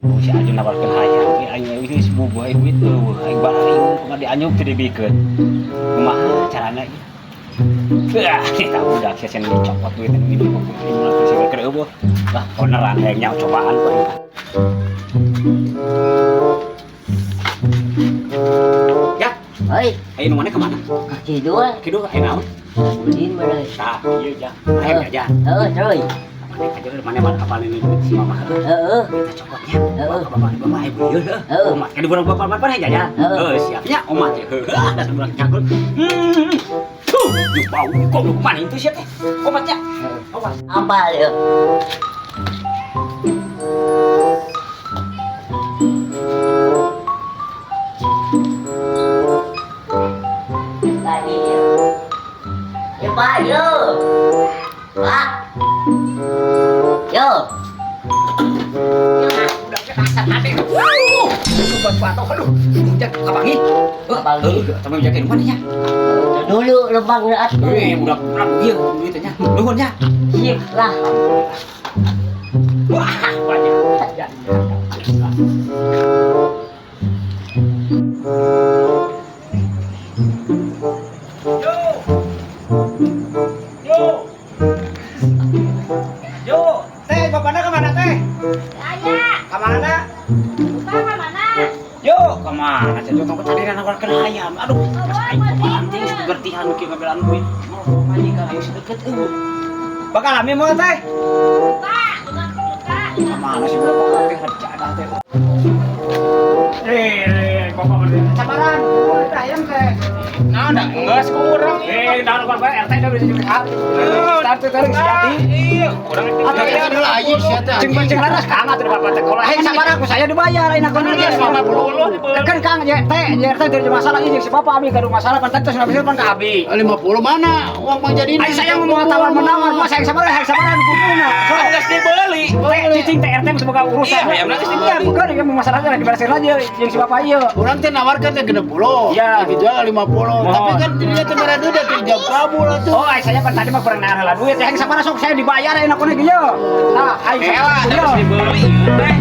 Si Ajun nawarkeun hayam, aing geus bubuh aing duit eueuh, aing bararing kumaha dianyuk teu dibikeun. Kumaha carana ieu? Wah, kita budak sia cenah dicopot duit anu minum aing mah teu siga keur eueuh. Lah, beneran hayang nyaho cobaan ku aing. Ya, Hei, ayo nu mana kemana? ka kidul. Kidul aya naon? Ulin mana? Tah, ieu ja. Hayang jajan. Heeh, terus. Mana kajeun mana mana apalin duit si mama heuh. Heeh. Kita copotnya. Heeh. Bapak bapak ayo beli heuh. Heeh. Omat kan diurang bapak bapak hayang jajan. Heeh. Heuh, siapnya omat ya. Heuh, dasar urang cangkul. Tuh, yuk bau goblok mana itu sia teh. Omatnya. Omat. Apa ya? Tadi ya. Ya Pak, yo. Pak. Yo. Budaknya kasar hati. Wuh. Buat batok aduh. Hujan kabangi. Kabangi. Heuh, tapi hujan mana nya? Dulu lembang atuh. Eh, budak budak ieu duitnya. Nuhun nya. Sip lah. Wah, banyak. Ya. Yo. Yo. Yo, teh bapakna kemana teh? Aya, Kemana? buka ka mana? Yo, kemana? Saya tunggu tadi nawarkeun hayam. Aduh, pas aing kumaha teh gertihan kieu ngabelaan duit. Mau ngaji ka aing sedeket eueuh. Bakal lami mau teh? Buka, buka, buka. Kemana sih budak teh jadah teh. Eh, bapak berdua. Sabaran, ayam teh. Nah, udah geus kurang ieu. Eh, dah bapak RT dah bisa juga. Tarik tarik sejati. Iya, kurang itu. Atau Iya, adalah aing sia teh. Cing cing laras kang atuh bapak teh. Kalau hayang sabar aku saya dibayar aing aku Geus 50 dibeli. Kan kang ya teh, ya RT dari masalah ini si bapak abi gaduh masalah pan teh sudah bisa pan ka abi. 50 mana? Uang Bang Jadina. Aing saya mau tawar menawar, masa hayang sabar hayang sabaran kupuna. Kan geus dibeli. Teh cicing teh RT semoga urusan. Iya, hayamna geus dibeli. Iya, bukan ya masalahnya diberesin aja jeung si bapak ieu. Urang teh nawarkeun teh 60. Iya. Dijual 50. Tapi kan dia teh mere duit teh jam kabur atuh. Oh, ai saya pan tadi mah kurang nahan heula duit. Hayang sabar sok saya dibayar ayeuna kuna ge. Nah, ai saya Elah, geus dibeli ieu teh.